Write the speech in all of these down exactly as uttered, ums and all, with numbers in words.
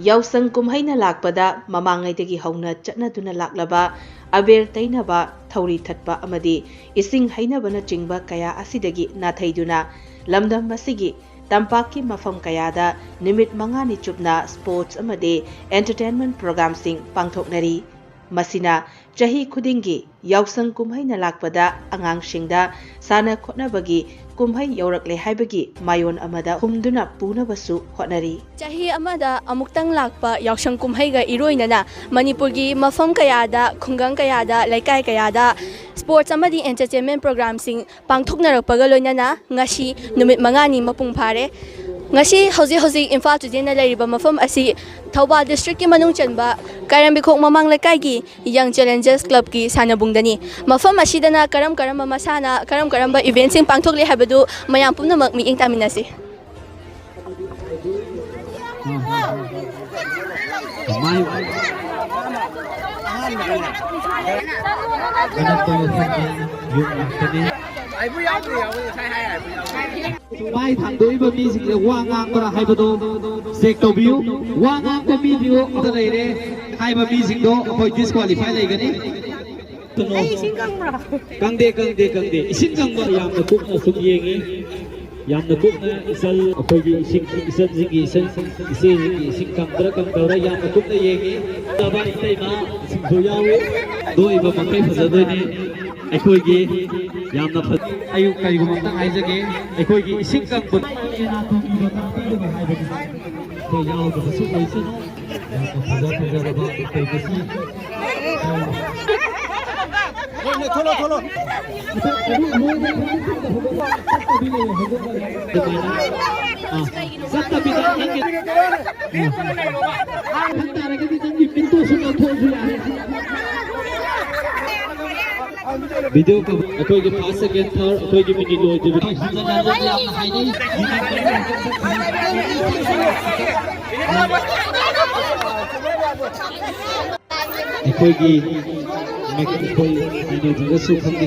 ꯌꯥꯎꯁꯪ ꯀꯨꯝꯍꯩꯅ ꯂꯥꯛꯄꯗ ꯃꯃꯥꯡꯉꯩꯗꯒꯤ ꯍꯧꯅ ꯆꯠꯅꯗꯨꯅ ꯂꯥꯛꯂꯕ ꯑꯕꯦꯔ ꯇꯩꯅꯕ, ꯊꯧꯔꯤ ꯊꯠꯄ ꯑꯃꯗꯤ ꯏꯁꯤꯡ ꯍꯩꯅꯕꯅꯆꯤꯡꯕ ꯀꯌꯥ ꯑꯁꯤꯗꯒꯤ ꯅꯥꯊꯩꯗꯨꯅ ꯂꯝꯗꯝ ꯑꯁꯤꯒꯤ ꯇꯝꯄꯥꯛꯀꯤ ꯃꯐꯝ ꯀꯌꯥꯗ ꯅꯨꯃꯤꯠ ꯃꯉꯥꯅꯤ ꯆꯨꯞꯅ sports ꯑꯃꯗꯤ entertainment programꯁꯤꯡ ꯄꯥꯡꯊꯣꯛꯅꯔꯤ꯫ ꯃꯁꯤꯅ ꯆꯍꯤ ꯈꯨꯗꯤꯡꯒꯤ ꯌꯥꯎꯁꯪ ꯀꯨꯝꯍꯩꯅ ꯂꯥꯛꯄꯗ ꯑꯉꯥꯡꯁꯤꯡꯗ ꯁꯥꯟꯅ ꯈꯣꯠꯅꯕꯒꯤ ꯀꯨꯝꯍꯩ ꯌꯧꯔꯛꯂꯦ ꯍꯥꯏꯕꯒꯤ ꯃꯥꯏꯑꯣꯟ ꯑꯃꯗ ꯍꯨꯝꯗꯨꯅ ꯄꯨꯅꯕꯁꯨ ꯍꯣꯠꯅꯔꯤ꯫ ꯆꯍꯤ ꯑꯃꯗ ꯑꯃꯨꯛꯇꯪ ꯂꯥꯛꯄ ꯌꯥꯎꯁꯪ ꯀꯨꯝꯍꯩꯒ ꯏꯔꯣꯏꯅꯅ ꯃꯅꯤꯄꯨꯔꯒꯤ ꯃꯐꯝ ꯀꯌꯥꯗ, ꯈꯨꯡꯒꯪ ꯀꯌꯥꯗ, ꯂꯩꯀꯥꯏ ꯀꯌꯥꯗ sports ꯑꯃꯗꯤ entertainment programꯁꯤꯡ ꯄꯥꯡꯊꯣꯛꯅꯔꯛꯄꯒ ꯂꯣꯏꯅꯅ ꯉꯁꯤ ꯅꯨꯃꯤꯠ ꯃꯉꯥꯅꯤ ꯃꯄꯨꯡ ꯐꯥꯔꯦ꯫ ꯉꯁꯤ ꯍꯧꯖꯤꯛ ꯍꯧꯖꯤꯛ ꯏꯝꯐꯥꯜ ꯆꯨꯖꯦꯟꯅ ꯂꯩꯔꯤꯕ ꯃꯐꯝ ꯑꯁꯤ ꯊꯧꯕꯥꯜ districtꯀꯤ ꯃꯅꯨꯡ ꯆꯟꯕ ꯀꯥꯏꯔꯦꯝꯕꯤꯈꯣꯛ ꯃꯃꯥꯡ ꯂꯩꯀꯥꯏꯒꯤ Young Challengers Clubꯀꯤ ꯁꯥꯟꯅꯕꯨꯡꯗꯅꯤ꯫ ꯃꯐꯝ ꯑꯁꯤꯗꯅ ꯀꯔꯝ ꯀꯔꯝꯕ ꯃꯁꯥꯟꯅ, ꯀꯔꯝ ꯀꯔꯝꯕ eventꯁꯤꯡ ꯄꯥꯡꯊꯣꯛꯂꯤ ꯍꯥꯏꯕꯗꯨ ꯃꯌꯥꯝ ꯄꯨꯝꯅꯃꯛ ꯃꯤꯠꯌꯦꯡ ꯇꯥꯃꯤꯟꯅꯁꯤ꯫ ꯃꯥꯏ ꯊꯥꯡꯗꯣꯛꯏꯕ ꯃꯤꯁꯤꯡꯁꯦ ꯋꯥ ꯉꯥꯡꯕ꯭ꯔꯥ ꯍꯥꯏꯕꯗꯣ check ꯇꯧꯕꯤꯌꯨ꯫ ꯋꯥ ꯉꯥꯡꯕ ꯃꯤꯗꯤ ꯑꯃꯗ ꯂꯩꯔꯦ ꯍꯥꯏꯕ ꯃꯤꯁꯤꯡꯗꯣ ꯑꯩꯈꯣꯏ disqualify ꯂꯩꯒꯅꯤ꯫ ꯑꯩ ꯏꯁꯤꯡ ꯀꯪꯕ꯭ꯔꯥ? ꯀꯪꯗꯦ, ꯀꯪꯗꯦ, ꯀꯪꯗꯦ꯫ ꯏꯁꯤꯡ ꯀꯪꯕ ꯌꯥꯝꯅ ꯀꯨꯞꯅ ꯁꯨꯝ ꯌꯦꯡꯉꯤ꯫ ꯌꯥꯝꯅ ꯀꯨꯞꯅ ꯏꯆꯜ, ꯑꯩꯈꯣꯏꯒꯤ ꯏꯁꯤꯡ, ꯏꯆꯜꯁꯤꯡꯒꯤ ꯏꯁꯤꯡ, ꯏꯆꯦꯁꯤꯡꯒꯤ ꯏꯁꯤꯡ ꯀꯪꯕ꯭ꯔꯥ ꯀꯪꯗꯕ꯭ꯔꯥ ꯌꯥꯝꯅ ꯀꯨꯞꯅ ꯌꯦꯡꯉꯤ꯫ ꯐꯖꯕ ꯏꯇꯩꯃꯁꯤꯡꯁꯨ ꯌꯥꯎꯏ꯫ ꯅꯣꯏꯕ ꯃꯈꯩ ꯐꯖꯗꯣꯏꯅꯦ꯫ ꯑꯩꯈꯣꯏꯒꯤ ꯌꯥꯝꯅ ꯐ-, ꯑꯩ ꯀꯔꯤꯒꯨꯝꯕ ꯑꯝꯇꯪ ꯍꯥꯏꯖꯒꯦ꯫ ꯑꯩꯈꯣꯏꯒꯤ ꯏꯁꯤꯡ ꯀꯪꯕ ꯑꯩꯈꯣꯏ ꯌꯥꯎꯗꯕꯁꯨ ꯑꯣꯏꯁꯅꯨ꯫ ꯌꯥꯝꯅ ꯐꯖ ꯐꯖꯔꯕ ꯑꯩꯈꯣꯏ ꯉꯁꯤ ꯊꯣꯛꯂꯣ, ꯊꯣꯛꯂꯣ꯫ ꯑꯗꯨꯃꯥꯏꯅ, ꯑꯥ, ꯆꯠꯇꯕꯤꯗ ꯅꯪꯒꯤ, ꯑꯥ, ꯇꯥꯔꯒꯗꯤ ꯅꯪꯒꯤ ꯃꯤꯠꯇꯣ ꯁꯨꯝ ꯂꯧꯊꯣꯛꯑꯁꯨ ꯌꯥꯔꯦ꯫ Video ꯀ-, ꯑꯩꯈꯣꯏꯒꯤ first, second, third ꯑꯩꯈꯣꯏꯒꯤ ꯃꯤꯅꯤꯠ ꯂꯣꯏꯗ꯭ꯔꯤꯕ꯫ ꯑꯩꯈꯣꯏꯒꯤ ꯑꯩꯈꯣꯏ ꯍꯥꯏꯅꯗ꯭ꯔꯒꯁꯨ ꯈꯪꯗꯦ,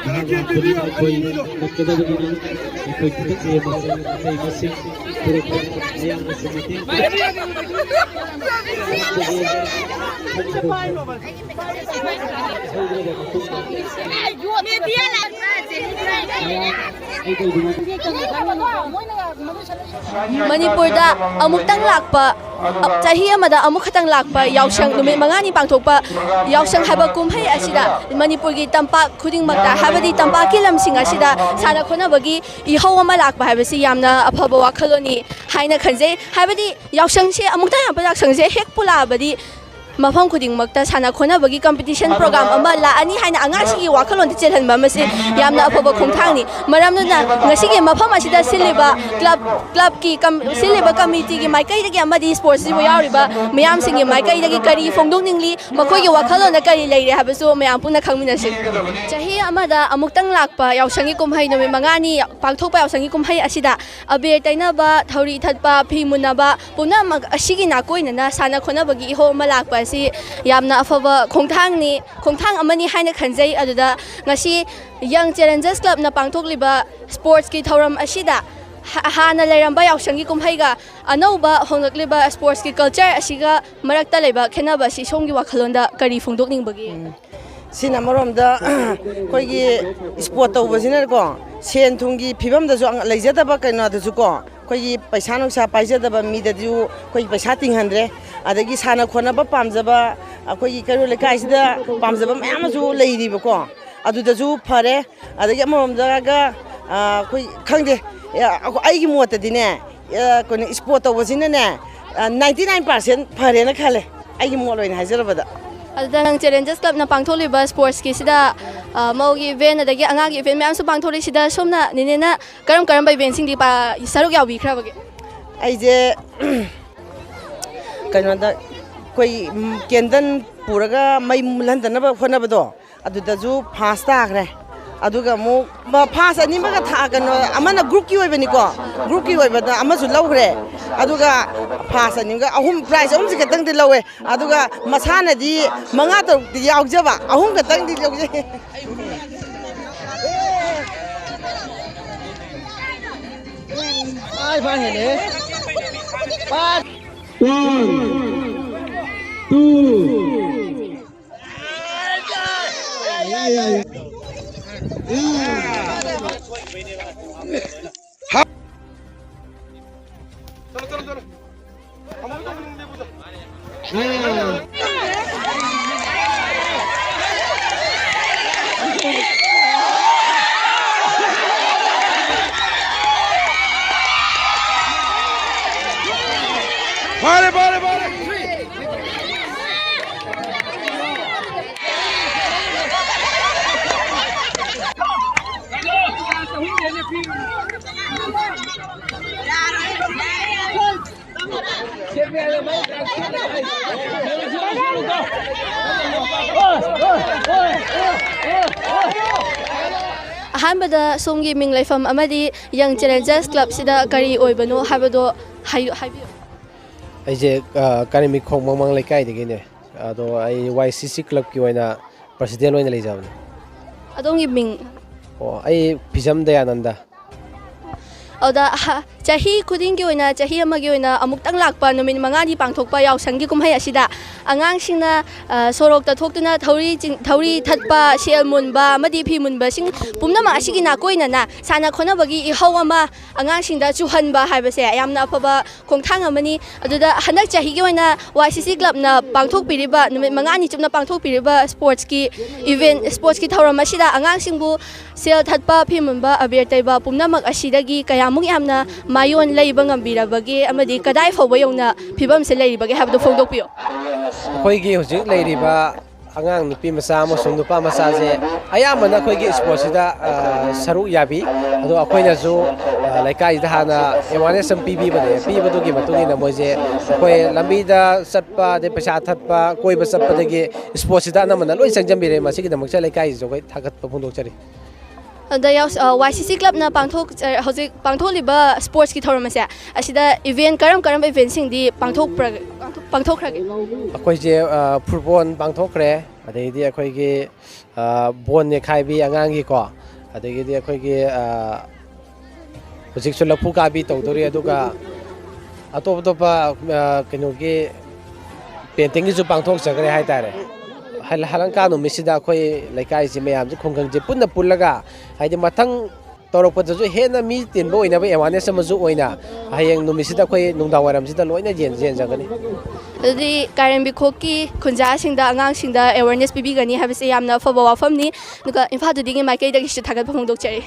ꯅꯍꯥꯛ ꯂꯥꯛꯄꯅꯤꯅ ꯑꯩꯈꯣꯏ ꯉꯝꯒꯗꯕꯅꯤꯅ ꯑꯩꯈꯣꯏ ꯈꯨꯗꯛ ꯂꯦꯝꯕꯁꯤꯡ ꯑꯇꯩ ꯃꯁꯤꯡ ꯈꯨꯗꯛꯇ ꯑꯌꯥꯝꯕꯁꯨ ꯃꯇꯦꯡ ꯄꯥꯡ꯫ ꯃꯅꯤꯄꯨꯔꯗ ꯑꯃꯨꯛꯇꯪ ꯂꯥꯛꯄ, ꯆꯍꯤ ꯑꯃꯗ ꯑꯃꯨꯛꯈꯛꯇꯪ ꯂꯥꯛꯄ ꯌꯥꯎꯁꯪ, ꯅꯨꯃꯤꯠ ꯃꯉꯥꯅꯤ ꯄꯥꯡꯊꯣꯛꯄ ꯌꯥꯎꯁꯪ ꯍꯥꯏꯕ ꯀꯨꯝꯍꯩ ꯑꯁꯤꯗ ꯃꯅꯤꯄꯨꯔꯒꯤ ꯇꯝꯄꯥꯛ ꯈꯨꯗꯤꯡꯃꯛꯇ, ꯍꯥꯏꯕꯗꯤ ꯇꯝꯄꯥꯛꯀꯤ ꯂꯝꯁꯤꯡ ꯑꯁꯤꯗ ꯁꯥꯟꯅ ꯈꯣꯠꯅꯕꯒꯤ ꯏꯍꯧ ꯑꯃ ꯂꯥꯛꯄ ꯍꯥꯏꯕꯁꯤ ꯌꯥꯝꯅ ꯑꯐꯕ ꯋꯥꯈꯜꯂꯣꯟꯅꯤ ꯍꯥꯏꯅ ꯈꯟꯖꯩ꯫ ꯍꯥꯏꯕꯗꯤ ꯌꯥꯎꯁꯪꯁꯦ, ꯑꯃꯨꯛꯇꯪ ꯂꯥꯛꯄ ꯌꯥꯎꯁꯪꯁꯦ ꯍꯦꯛꯄꯨ ꯂꯥꯛꯑꯕꯗꯤ ꯃꯐꯝ ꯈꯨꯗꯤꯡꯃꯛꯇ ꯁꯥꯟꯅ ꯈꯣꯠꯅꯕꯒꯤ ꯀꯝꯄꯤꯇꯤꯁꯟ ꯄ꯭ꯔꯣꯒ꯭ꯔꯥꯝ ꯑꯃ ꯂꯥꯛꯑꯅꯤ ꯍꯥꯏꯅ ꯑꯉꯥꯡꯁꯤꯡꯒꯤ ꯋꯥꯈꯜꯂꯣꯟꯗ ꯆꯦꯜꯍꯟꯕ ꯑꯃꯁꯤ ꯌꯥꯝꯅ ꯑꯐꯕ ꯈꯣꯡꯊꯥꯡꯅꯤ꯫ ꯃꯔꯝ ꯑꯗꯨꯅ ꯉꯁꯤꯒꯤ ꯃꯐꯝ ꯑꯁꯤꯗ ꯁꯤꯜꯂꯤꯕ ꯀ꯭ꯂꯕ, ꯀ꯭ꯂꯕꯀꯤ ꯀꯝ-, ꯁꯤꯜꯂꯤꯕ ꯀꯃꯤꯇꯤꯒꯤ ꯃꯥꯏꯀꯩꯗꯒꯤ ꯑꯃꯗꯤ ꯁ꯭ꯄꯣꯔꯠꯁꯁꯤꯕꯨ ꯌꯥꯎꯔꯤꯕ ꯃꯤꯌꯥꯝꯁꯤꯡꯒꯤ ꯃꯥꯏꯀꯩꯗꯒꯤ ꯀꯔꯤ ꯐꯣꯡꯗꯣꯛꯅꯤꯡꯂꯤ, ꯃꯈꯣꯏꯒꯤ ꯋꯥꯈꯜꯂꯣꯟꯗ ꯀꯔꯤ ꯂꯩꯔꯦ ꯍꯥꯏꯕꯁꯨ ꯃꯌꯥꯝ ꯄꯨꯟꯅ ꯈꯪꯃꯤꯟꯅꯁꯤ꯫ ꯆꯍꯤ ꯑꯃꯗ ꯑꯃꯨꯛꯇꯪ ꯂꯥꯛꯄ ꯌꯥꯎꯁꯪꯒꯤ ꯀꯨꯝꯍꯩ, ꯅꯨꯃꯤꯠ ꯃꯉꯥꯅꯤ ꯄꯥꯡꯊꯣꯛꯄ ꯌꯥꯎꯁꯪꯒꯤ ꯀꯨꯝꯍꯩ ꯑꯁꯤꯗ ꯑꯕꯦꯔ ꯇꯩꯅꯕ, ꯊꯧꯔꯤ ꯊꯠꯄ, ꯐꯤ ꯃꯨꯟꯅꯕ, ꯄꯨꯝꯅꯃꯛ ꯑꯁꯤꯒꯤ ꯅꯥꯀꯣꯏꯅꯅ ꯁꯥꯟꯅ ꯈꯣꯠꯅꯕꯒꯤ ꯏꯍꯧ ꯑꯃ ꯂꯥꯛꯄ ꯑꯁꯤ ꯌꯥꯝꯅ ꯑꯐꯕ ꯈꯣꯡꯊꯥꯡꯅꯤ, ꯈꯣꯡꯊꯥꯡ ꯑꯃꯅꯤ ꯍꯥꯏꯅ ꯈꯟꯖꯩ꯫ ꯑꯗꯨꯗ ꯉꯁꯤ ꯌꯪ ꯆꯦꯂꯦꯟꯖꯔꯁ ꯀ꯭ꯂꯕꯅ ꯄꯥꯡꯊꯣꯛꯂꯤꯕ ꯁ꯭ꯄꯣꯔꯠꯁꯀꯤ ꯊꯧꯔꯝ ꯑꯁꯤꯗ ꯍ-, ꯍꯥꯟꯅ ꯂꯩꯔꯝꯕ ꯌꯥꯎꯁꯪꯒꯤ ꯀꯨꯝꯍꯩꯒ ꯑꯅꯧꯕ ꯍꯣꯡꯂꯛꯂꯤꯕ ꯁ꯭ꯄꯣꯔꯠꯁꯀꯤ ꯀꯜꯆꯔ ꯑꯁꯤꯒ ꯃꯔꯛꯇ ꯂꯩꯕ ꯈꯦꯠꯅꯕ ꯑꯁꯤ ꯁꯣꯝꯒꯤ ꯋꯥꯈꯜꯂꯣꯟꯗ ꯀꯔꯤ ꯐꯣꯡꯗꯣꯛꯅꯤꯡꯕꯒꯦ? ꯁꯤꯅ ꯑꯃꯔꯣꯝꯗ ꯑꯩꯈꯣꯏꯒꯤ ꯁ꯭ꯄꯣꯔꯠ ꯇꯧꯕꯁꯤꯅꯀꯣ, ꯁꯦꯟ ꯊꯨꯝꯒꯤ ꯐꯤꯕꯝꯗꯁꯨ ꯑꯉ-, ꯂꯩꯖꯗꯕ ꯀꯩꯅꯣꯗꯁꯨꯀꯣ, ꯑꯩꯈꯣꯏꯒꯤ ꯄꯩꯁꯥ ꯅꯨꯡꯁꯥ ꯄꯥꯏꯖꯗꯕ ꯃꯤꯗꯗꯤꯁꯨ ꯑꯩꯈꯣꯏꯒꯤ ꯄꯩꯁꯥ ꯇꯤꯡꯍꯟꯗ꯭ꯔꯦ꯫ ꯑꯗꯒꯤ ꯁꯥꯟꯅ ꯈꯣꯠꯅꯕ ꯄꯥꯝꯖꯕ ꯑꯩꯈꯣꯏꯒꯤ ꯀꯩꯔꯣꯜ ꯂꯩꯀꯥꯏꯁꯤꯗ ꯄꯥꯝꯖꯕ ꯃꯌꯥꯝ ꯑꯃꯁꯨ ꯂꯩꯔꯤꯕꯀꯣ, ꯑꯗꯨꯗꯁꯨ ꯐꯔꯦ꯫ ꯑꯗꯒꯤ ꯑꯃꯔꯣꯝꯗꯒ, ꯑ, ꯑꯩꯈꯣꯏ ꯈꯪꯗꯦ, ꯑ, ꯑꯩꯒꯤ ꯃꯣꯠꯇꯗꯤꯅꯦ, ꯑ, ꯀꯩꯅꯣ, ꯁ꯭ꯄꯣꯔꯠ ꯇꯧꯕꯁꯤꯅꯅꯦ, ꯑ, ꯅꯥꯏꯟꯇꯤ ꯅꯥꯏꯟ ꯄꯥꯔꯁꯦꯟ ꯐꯔꯦꯅ ꯈꯜꯂꯦ, ꯑꯩꯒꯤ ꯃꯣꯠ ꯑꯣꯏꯅ ꯍꯥꯏꯖꯔꯕꯗ꯫ ꯑꯗꯨꯗ ꯅꯪ ꯆꯦꯂꯦꯟꯖꯔꯁ ꯀ꯭ꯂꯕꯅ ꯄꯥꯡꯊꯣꯛꯂꯤꯕ ꯁ꯭ꯄꯣꯔꯠꯁꯀꯤꯁꯤꯗ, ꯑ, ꯃꯧꯒꯤ ꯏꯚꯦꯟ ꯑꯗꯒꯤ ꯑꯉꯥꯡꯒꯤ ꯏꯚꯦꯟ ꯃꯌꯥꯝꯁꯨ ꯄꯥꯡꯊꯣꯛꯂꯤꯁꯤꯗ ꯁꯣꯝꯅ, ꯅꯦꯅꯦꯅ ꯀꯔꯝ ꯀꯔꯝꯕ ꯏꯚꯦꯟꯁꯤꯡꯗꯤ ꯄꯥ-, ꯁꯔꯨꯛ ꯌꯥꯕꯤꯈ꯭ꯔꯕꯒꯦ? ꯑꯩꯁꯦ ꯀꯩꯅꯣꯗ ꯑꯩꯈꯣꯏ, ꯎꯝ, ꯀꯦꯟꯗꯜ ꯄꯨꯔꯒ ꯃꯩ ꯃꯨꯜꯍꯟꯗꯅꯕ ꯍꯣꯠꯅꯕꯗꯣ, ꯑꯗꯨꯗꯁꯨ ꯐꯥꯁ ꯇꯥꯈ꯭ꯔꯦ꯫ ꯑꯗꯨꯒ ꯑꯃꯨꯛ ꯐꯥꯁ ꯑꯅꯤꯃꯒ ꯊꯥ ꯀꯩꯅꯣ, ꯑꯃꯅ ꯒ꯭ꯔꯨꯞꯀꯤ ꯑꯣꯏꯕꯅꯤꯀꯣ, ꯒ꯭ꯔꯨꯞꯀꯤ ꯑꯣꯏꯕꯗ ꯑꯃꯁꯨ ꯂꯧꯈ꯭ꯔꯦ꯫ ꯑꯗꯨꯒ ꯐꯥꯁ ꯑꯅꯤꯒ ꯑꯍꯨꯝ, ꯄ꯭ꯔꯥꯏꯖ ꯑꯍꯨꯝꯁꯦ ꯈꯛꯇꯪꯗꯤ ꯂꯧꯋꯦ꯫ ꯑꯗꯨꯒ ꯃꯁꯥꯅꯗꯤ ꯃꯉꯥ ꯇꯔꯨꯛꯇꯤ ꯌꯥꯎꯖꯕ, ꯑꯍꯨꯝ ꯈꯛꯇꯪꯗꯤ ꯂꯧꯖꯩ꯫ One, two. ꯐꯔꯦ, ꯐꯔꯦ, ꯐꯔꯦ꯫ ꯑꯍꯥꯟꯕꯗ ꯁꯣꯝꯒꯤ ꯃꯤꯡ ꯂꯩꯐꯝ ꯑꯃꯗꯤ Young Challengers Club ꯁꯤꯗ ꯀꯔꯤ ꯑꯣꯏꯕꯅꯣ ꯍꯥꯏꯕꯗꯣ ꯍꯥꯏ-, ꯍꯥꯏꯕꯤꯌꯨ꯫ ꯑꯩꯁꯦ, ꯑ, ꯀꯥꯔꯦꯝꯕꯤꯈꯣꯛ ꯃꯃꯥꯡ ꯂꯩꯀꯥꯏꯗꯒꯤꯅꯦ꯫ ꯑꯗꯣ ꯑꯩ ꯋꯥꯏ ꯁꯤ ꯁꯤ ꯀ꯭ꯂꯕꯀꯤ ꯑꯣꯏꯅ ꯄ꯭ꯔꯁꯤꯗꯦꯟ ꯑꯣꯏꯅ ꯂꯩꯖꯕꯅꯦ꯫ ꯑꯗꯣꯝꯒꯤ ꯃꯤꯡ? ꯑꯣ, ꯑꯩ ꯐꯤꯖꯝ ꯗꯌꯥꯅꯟꯗ꯫ ꯑꯗꯨꯗ ꯍ-, ꯆꯍꯤ ꯈꯨꯗꯤꯡꯒꯤ ꯑꯣꯏꯅ, ꯆꯍꯤ ꯑꯃꯒꯤ ꯑꯣꯏꯅ ꯑꯃꯨꯛꯇꯪ ꯂꯥꯛꯄ ꯅꯨꯃꯤꯠ ꯃꯉꯥꯅꯤ ꯄꯥꯡꯊꯣꯛꯄ ꯌꯥꯎꯁꯪꯒꯤ ꯀꯨꯝꯍꯩ ꯑꯁꯤꯗ ꯑꯉꯥꯡꯁꯤꯡꯅ, ꯑ, ꯁꯣꯔꯣꯛꯇ ꯊꯣꯛꯇꯨꯅ ꯊꯧꯔꯤ ꯆꯤꯡ-, ꯊꯧꯔꯤ ꯊꯠꯄ, ꯁꯦꯜ ꯃꯨꯟꯕ ꯑꯃꯗꯤ ꯐꯤ ꯃꯨꯟꯕꯁꯤꯡ ꯄꯨꯝꯅꯃꯛ ꯑꯁꯤꯒꯤ ꯅꯥꯀꯣꯏꯅꯅ ꯁꯥꯟꯅ ꯈꯣꯠꯅꯕꯒꯤ ꯏꯍꯧ ꯑꯃ ꯑꯉꯥꯡꯁꯤꯡꯗ ꯆꯨꯍꯟꯕ ꯍꯥꯏꯕꯁꯦ ꯌꯥꯝꯅ ꯑꯐꯕ ꯈꯣꯡꯊꯥꯡ ꯑꯃꯅꯤ꯫ ꯑꯗꯨꯗ ꯍꯟꯗꯛ ꯆꯍꯤꯒꯤ ꯑꯣꯏꯅ ꯋꯥꯏ ꯁꯤ ꯁꯤ ꯀ꯭ꯂꯕꯅ ꯄꯥꯡꯊꯣꯛꯄꯤꯔꯤꯕ, ꯅꯨꯃꯤꯠ ꯃꯉꯥꯅꯤ ꯆꯨꯞꯅ ꯄꯥꯡꯊꯣꯛꯄꯤꯔꯤꯕ ꯁ꯭ꯄꯣꯔꯠꯁꯀꯤ ꯏꯚꯦꯟ, ꯁ꯭ꯄꯣꯔꯠꯁꯀꯤ ꯊꯧꯔꯝ ꯑꯁꯤꯗ ꯑꯉꯥꯡꯁꯤꯡꯕꯨ ꯁꯦꯜ ꯊꯠꯄ, ꯐꯤ ꯃꯨꯟꯕ, ꯑꯕꯦꯔ ꯇꯩꯕ ꯄꯨꯝꯅꯃꯛ ꯑꯁꯤꯗꯒꯤ ꯀꯌꯥꯃꯨꯛ ꯌꯥꯝꯅ ꯃꯥꯏꯑꯣꯟ ꯂꯩꯕ ꯉꯝꯕꯤꯔꯕꯒꯦ ꯑꯃꯗꯤ ꯀꯗꯥꯏ ꯐꯥꯎꯕ ꯌꯧꯅ ꯐꯤꯕꯝꯁꯦ ꯂꯩꯔꯤꯕꯒꯦ ꯍꯥꯏꯕꯗꯨ ꯐꯣꯡꯗꯣꯛꯄꯤꯌꯨ꯫ ꯑꯩꯈꯣꯏꯒꯤ ꯍꯧꯖꯤꯛ ꯂꯩꯔꯤꯕ ꯑꯉꯥꯡ ꯅꯨꯄꯤ ꯃꯆꯥ ꯑꯃꯁꯨꯡ ꯅꯨꯄꯥ ꯃꯆꯥꯁꯦ ꯑꯌꯥꯝꯕꯅ ꯑꯩꯈꯣꯏꯒꯤ ꯁ꯭ꯄꯣꯔꯠꯁꯤꯗ, ꯑ, ꯁꯔꯨꯛ ꯌꯥꯕꯤ꯫ ꯑꯗꯣ ꯑꯩꯈꯣꯏꯅꯁꯨ, ꯑ, ꯂꯩꯀꯥꯏꯁꯤꯗ ꯍꯥꯟꯅ ꯑꯦꯋꯥꯔꯅꯦꯁ ꯑꯃ ꯄꯤꯕꯤꯕꯅꯦ꯫ ꯄꯤꯕꯗꯨꯒꯤ ꯃꯇꯨꯡ ꯏꯟꯅ ꯃꯣꯏꯁꯦ ꯑꯩꯈꯣꯏ ꯂꯝꯕꯤꯗ ꯆꯠꯄ, ꯑꯗꯩ ꯄꯩꯁꯥ ꯊꯠꯄ, ꯀꯣꯏꯕ ꯆꯠꯄꯗꯒꯤ ꯁ꯭ꯄꯣꯔꯠꯁꯤꯗ ꯑꯅꯝꯕꯅ ꯂꯣꯏ ꯆꯪꯁꯤꯟꯕꯤꯔꯦ꯫ ꯃꯁꯤꯒꯤꯗꯃꯛꯇ ꯂꯩꯀꯥꯏꯁꯤꯁꯨ ꯑꯩꯈꯣꯏ ꯊꯥꯒꯠꯄ ꯐꯣꯡꯗꯣꯛꯆꯔꯤ꯫ ꯑꯗ ꯌꯥꯎ-, ꯑ, ꯋꯥꯏ ꯁꯤ ꯁꯤ ꯀ꯭ꯂꯕꯅ ꯄꯥꯡꯊꯣꯛ-, ꯑ, ꯍꯧꯖꯤꯛ ꯄꯥꯡꯊꯣꯛꯂꯤꯕ ꯁ꯭ꯄꯣꯔꯠꯁꯀꯤ ꯊꯧꯔꯝ ꯑꯁꯦ, ꯑꯁꯤꯗ ꯏꯚꯦꯟꯠ ꯀꯔꯝ ꯀꯔꯝꯕ ꯏꯚꯦꯟꯠꯁꯤꯡꯗꯤ ꯄꯥꯡꯊꯣꯛꯄ꯭ꯔ-, ꯄꯥꯡꯊꯣꯛ-, ꯄꯥꯡꯊꯣꯛꯈ꯭ꯔꯒꯦ? ꯑꯩꯈꯣꯏꯁꯦ, ꯑ, ꯐꯨꯠꯕꯣꯜ ꯄꯥꯡꯊꯣꯛꯈ꯭ꯔꯦ, ꯑꯗꯩꯗꯤ ꯑꯩꯈꯣꯏꯒꯤ, ꯑ, ꯕꯣꯜ ꯅꯦꯈꯥꯏꯕꯤ ꯑꯉꯥꯡꯒꯤꯀꯣ, ꯑꯗꯒꯤꯗꯤ ꯑꯩꯈꯣꯏꯒꯤ, ꯑ, ꯍꯧꯖꯤꯛꯁꯨ ꯂꯐꯨ ꯀꯥꯕꯤ ꯇꯧꯗꯣꯔꯤ, ꯑꯗꯨꯒ ꯑꯇꯣꯞ ꯑꯇꯣꯞꯄ, ꯑ, ꯀꯩꯅꯣꯒꯤ ꯄꯦꯟꯇꯤꯡꯒꯤꯁꯨ ꯄꯥꯡꯊꯣꯛꯆꯈ꯭ꯔꯦ ꯍꯥꯏꯇꯥꯔꯦ꯫ ꯍꯜ-, ꯍꯂꯪꯀꯥ ꯅꯨꯃꯤꯠꯁꯤꯗ ꯑꯩꯈꯣꯏ ꯂꯩꯀꯥꯏꯁꯤ ꯃꯌꯥꯝꯁꯦ, ꯈꯨꯡꯒꯪꯁꯦ ꯄꯨꯟꯅ ꯄꯨꯜꯂꯒ, ꯍꯥꯏꯗꯤ ꯃꯊꯪ ꯇꯧꯔꯛꯄꯗꯁꯨ ꯍꯦꯟꯅ ꯃꯤ ꯇꯤꯟꯕ ꯑꯣꯏꯅꯕ awareness ꯑꯃꯁꯨ ꯑꯣꯏꯅ ꯍꯌꯦꯡ ꯅꯨꯃꯤꯠꯁꯤꯗ ꯑꯩꯈꯣꯏ ꯅꯨꯡꯗꯥꯡ ꯋꯥꯏꯔꯝꯁꯤꯗ ꯂꯣꯏꯅ ꯌꯦꯟ-, ꯌꯦꯟꯖꯒꯅꯤ꯫ ꯑꯗꯨꯗꯤ ꯀꯥꯏꯔꯦꯝꯕꯤꯈꯣꯛꯀꯤ ꯈꯨꯟꯖꯥꯁꯤꯡꯗ, ꯑꯉꯥꯡꯁꯤꯡꯗ awareness ꯄꯤꯕꯤꯒꯅꯤ ꯍꯥꯏꯕꯁꯦ ꯌꯥꯝꯅ ꯑꯐꯕ ꯋꯥꯐꯝꯅꯤ꯫ ꯑꯗꯨꯒ ꯏꯝꯐꯥꯜ ꯇꯨꯗꯦꯒꯤ ꯃꯥꯏꯀꯩꯗꯒꯤꯁꯨ ꯊꯥꯒꯠꯄ ꯐꯣꯡꯗꯣꯛꯆꯔꯤ꯫